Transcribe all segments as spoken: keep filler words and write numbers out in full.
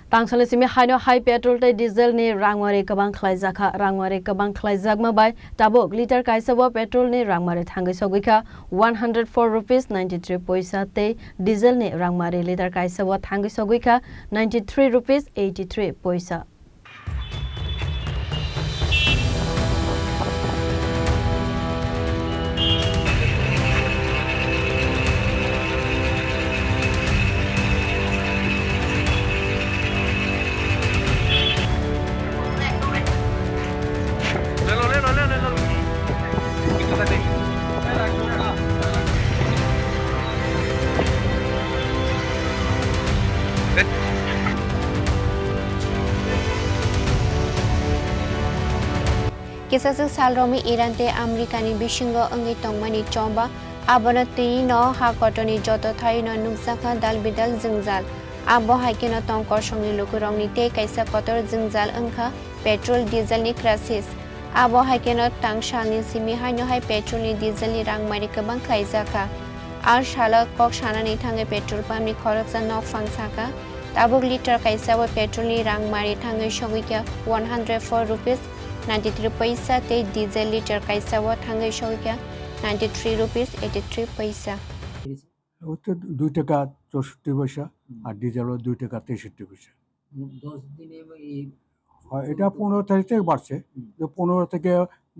Tangsalni simi haino hai petrol tei diesel ni rangmari kwbang khlaijakha. Rangmari kwbang khlaijakma bai tabuk liter kaisa o petrol ni rangmari thangwi sogwi kha one hundred four rupees ninety three poisa tei diesel ni rangmari liter kaisa o thangwi sogwi kha ninety three rupees eighty three poisa. Kisaswk salrokni Iran tei Amerikani bisingo wngwi tongmani choba, abono twi no ha kotorni joto thaino nukjakha dal bidal jwngjal. Abo hai kheno tong korsongni lukurokni tei kaisa kotor jwngjal wngkha petrol, diesel ni crisis. Abo hai kheno tangsalni simi haino hai petrol ni diesel ni rangmari kwbang khlaijakha. A salo kok sanani thangwi petrol pump ni khoroksa nokphang sakha. Tabuk liter kaisa o petrol ni rangmari thangwi sogwi kha one hundred four rupees ninety three paisa tei diesel liter kaisa o thangwi sogwi kha ninety three rupees eighty three paisa. ওই তো দুই টাকা চৌষট্টি পয়সা, হুম। আর ডিজেল ওই দুই টাকা তেষট্টি পয়সা। মোট দশ দিনে এই হয়, এটা পনেরো তারিখ থেকে বাড়ছে। হুম। যে পনেরো থেকে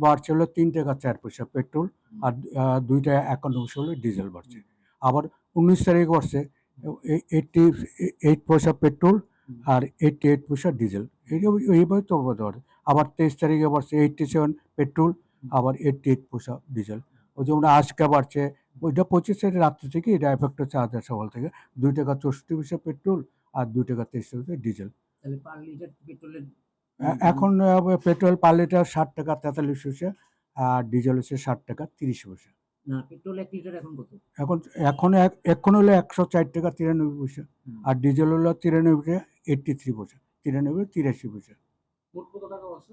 বাড়ছে হলো তিন টাকা চার পয়সা পেট্রোল, হুম। আর, আহ, দুই টাকা একান্ন পয়সা হলো ডিজেল বাড়ছে। হুম। আবার উনিশ তারিখ বাড়ছে, এ-, এইটটি এইট পয়সা পেট্রোল হুম। আর এইটটি এইট পয়সা ডিজেল। এই, এইভাবে তো বাড়তে পারে। আবার তেইশ তারিখে বাড়ছে এইটটি সেভেন পেট্রোল, হুম। আবার এইটটি এইট পয়সা ডিজেল। ওই যেমন আজকে বাড়ছে, ওইটা পঁচিশ তারিখ রাত্রি থেকে এটা এফেক্ট হচ্ছে আজ সকাল থেকে। দুই টাকা চৌষট্টি পয়সা পেট্রোল আর দুই টাকা তেইশ পয়সা ডিজেল। তাহলে পার লিটার পেট্রোলের এ-, দাম? এখন, আহ, পেট্রোল পার লিটার ষাট টাকা তেতাল্লিশ পয়সা, আর ডিজেল হচ্ছে ষাট টাকা তিরিশ পয়সা। না, পেট্রোল এক লিটার এখন কত? এখন, এখন এক-, এখন হলো একশো চার টাকা তিরানব্বই পয়সা, হুম। আর ডিজেল হলো তিরানব্বই টাকা এইটটি থ্রি পয়সা, তিরানব্বই, তিরাশি পয়সা। মোট কত টাকা আছে?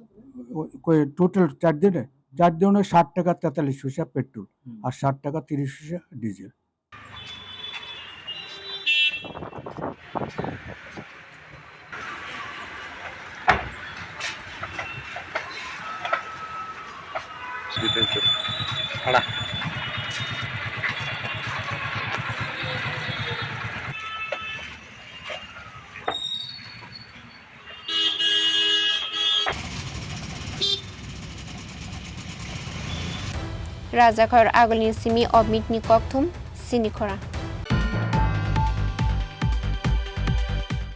ও, কই, টোটাল চার দিনে, চার দিনে ষাট টাকা তেতাল্লিশ পয়সা পেট্রোল, হুম। আর ষাট টাকা তিরিশ পয়সা diesel. Rajakhor agulni simi Obmit ni kokthum sini khora.